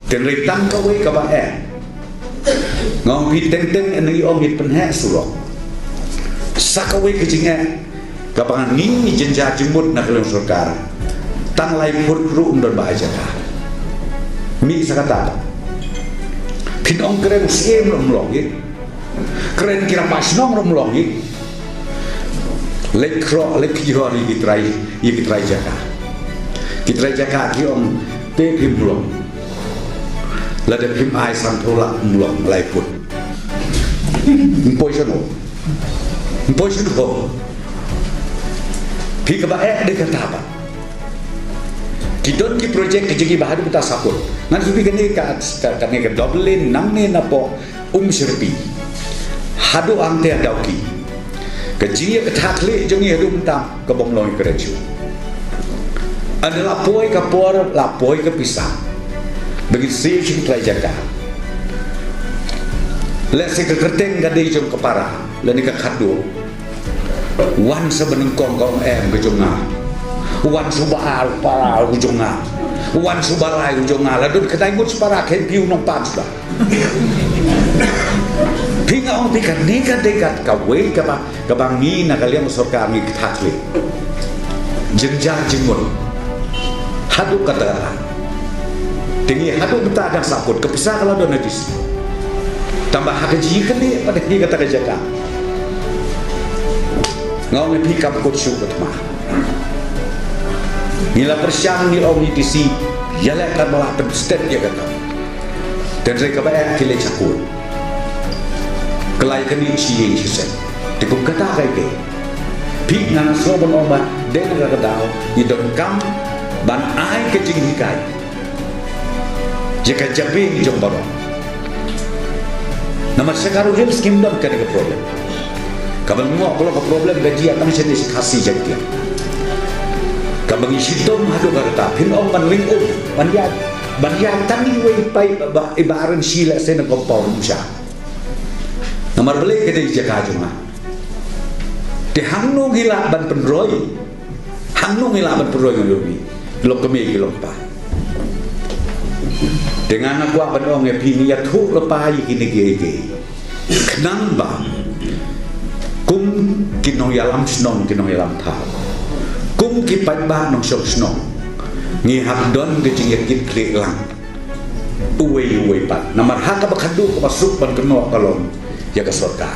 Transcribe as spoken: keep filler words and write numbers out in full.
Tynrai tang kawei kaba eh. Nga ong phi teng teng ngi ong ngi pynheh surok. Sa kawei ka jingeh kaba ngi jynjar jingmut na ka liang sorkar. Tang lai phut ruh ym don ba ai jaka. Mih sa kata. Phin ong kren siem ruh ym long ïa. Kren ki rangbah shnong ruh ym long ïa. Leit khroh leit khyndiat ïa ki trai, ïa ki trai jaka. Ki trai jaka ki ong te phim long. Lada phim ai san thola ym long lai phut. Ym poi shano. Ym poi shano. Phi kaba eh dei kata ba. Ki don ki projek ki jong ngi ba haduh mynta sa kut. Ngan shu phi kane ka, ka, kane ka double lane nangne napoh Umsyrpi haduh hangtei ha Dawki. Ka jingïakynthah khlieh jong ngi haduh mynta ka bym long ïakren shuh. Ynda la poi ka por, la poi ka pisa ba ngin siew sha ki trai jaka. Lehse ka kyrteng ka dei jong ka para lane ka khadduh. Wan sa ba nyngkong ka ong em ka jong nga. Wan sa ba ar para ka jong nga. Wan sa ba lai ka jong nga. La don ka dei ngut sa para khein phi u nongpang suda. Phi, nga ong phi kane ka dei ka kawei kaba, kaba ngi na ka liang sorkar ngi kynthah khlieh. Jynjar jingmut. Haduh katta. Te ngi haduh mynta dang sahkut ka pisa ka la don ha D C. Tang ba ha ka jingkyndiah pat ngi kata ka jaka. Nga ong ïa phi kam kut shuh ka thma. Ngi la pyrshang ngi ong ïa D C ïaleh katba lah pynstet ïa kata. Tynrai kaba eh ki leit sha kut. Ka la ïakynduh shi ïing shi sem. Te kum kata ka ïa phi. Phi, nga sngew ban ong ba dei na kata ka daw ngi donkam ban ai ka jinghikai ïa ka jabieng jong baroh. Namar sha Garo Hills kim don kane ka problem. Kaba ngi ong ka long ka problem ka jia tang shane sha Khasi Jaiñtia. Kaba ngi shitom haduh katta phin ong ban ring um, ban ïa, ban ïa tang iwei i paip ba, iba ar inshi lehse na compound um shah. Namar balei ka dei jaka jong nga. Te hangno ngi lah ban pynroi. Hangno ngi lah ban pynroi ngan ïohi. Ki long kmie ki long kpa. Te nga nga kwah ban ong ïa phi ngi ïathuh lypa ïa kine kiei kiei. Khnang ba kum ki nongïalam shnong ki nongïalam thaw, kum ki paidbah nongshong shnong, ngi hap don ka jingïakit khlieh lang. Uwei uwei pat. Namar ha kaba khadduh kaba suk ban kynnoh ka long ïa ka sorkar.